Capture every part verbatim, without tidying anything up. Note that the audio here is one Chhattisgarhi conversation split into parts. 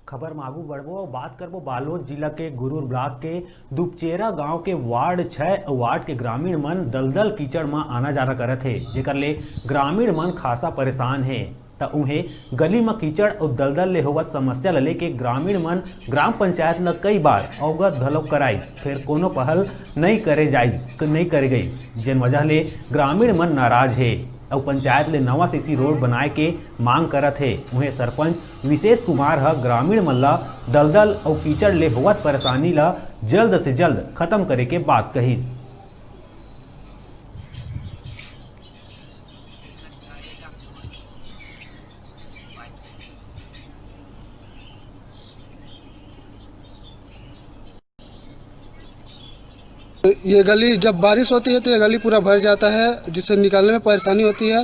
खबर म आगू बढ़बो अउ बात करबो बालोद जिला के गुरूर ब्लॉक के दुपचेरा गांव के वार्ड छह अउ आठ के ग्रामीण मन दलदल कीचड़ म आना जाना करत हे, जेकर ले ग्रामीण मन खासा परेशान हे। त उहें गली म कीचड़ अउ दलदल ले होवत समस्या ल लेके ग्रामीण मन ग्राम पंचायत ल कई बार अवगत घलो कराई, फेर कोनो पहल नइ करे जाई, नइ करे गई, जेन वजह ले ग्रामीण मन नाराज हे अउ पंचायत ले नवा सीसी रोड बनाए के मांग करत हे। उहें सरपंच विशेष कुमार ह ग्रामीण मन ल दलदल अउ कीचड़ ले होवत परेशानी ल जल्द से जल्द खत्म करे के बात कहिस। ये गली जब बारिश होती है तो ये गली पूरा भर जाता है, जिससे निकालने में परेशानी होती है।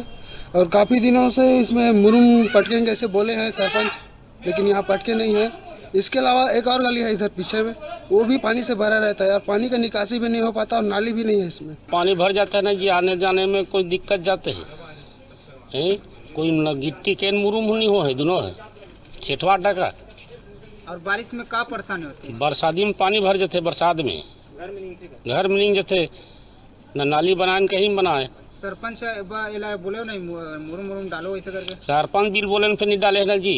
और काफ़ी दिनों से इसमें मुरुम पटकेंगे ऐसे बोले हैं सरपंच, लेकिन यहाँ पटके नहीं है। इसके अलावा एक और गली है इधर पीछे में, वो भी पानी से भरा रहता है और पानी का निकासी भी नहीं हो पाता और नाली भी नहीं है इसमें। पानी भर जाता है ना जी, आने जाने में कोई दिक्कत जाते हैं, हैं? कोई न गिट्टी के मुरुम नहीं हो है, दोनों है छेठवा टका। और बारिश में का परेशानी होती है? बरसाती में पानी भर जाते, बरसात में घर में नहीं जाते, न नाली बनाए न कहीं बनाए। सरपंच बा एला बोले नहीं, मु-, मुरुम मुरुम डालो ऐसे करके। सरपंच बिल बोले न फिर नहीं डाले ना जी।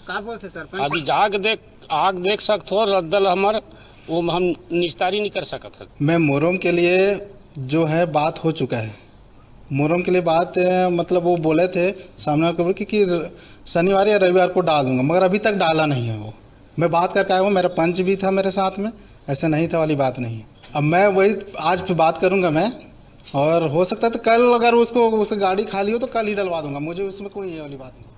का बोलते सरपंच? अभी जाके देख, आग देख सकत हो, रद्दल हमर, वो हम निस्तारी नहीं कर सकत है। मैं मोरम के लिए जो है बात हो चुका है, मोरम के लिए बात, अ, मतलब वो बोले थे सामने वाले को कि, कि शनिवार या रविवार को डाल दूंगा, मगर अभी तक डाला नहीं है वो। मैं बात करके आया हूँ, मेरा पंच भी था मेरे साथ में, ऐसा नहीं था वाली बात नहीं। अब मैं वही आज फिर बात करूंगा मैं, और हो सकता है तो कल अगर उसको, उसकी गाड़ी खाली हो तो कल ही डलवा दूंगा, मुझे उसमें कोई ये वाली बात नहीं।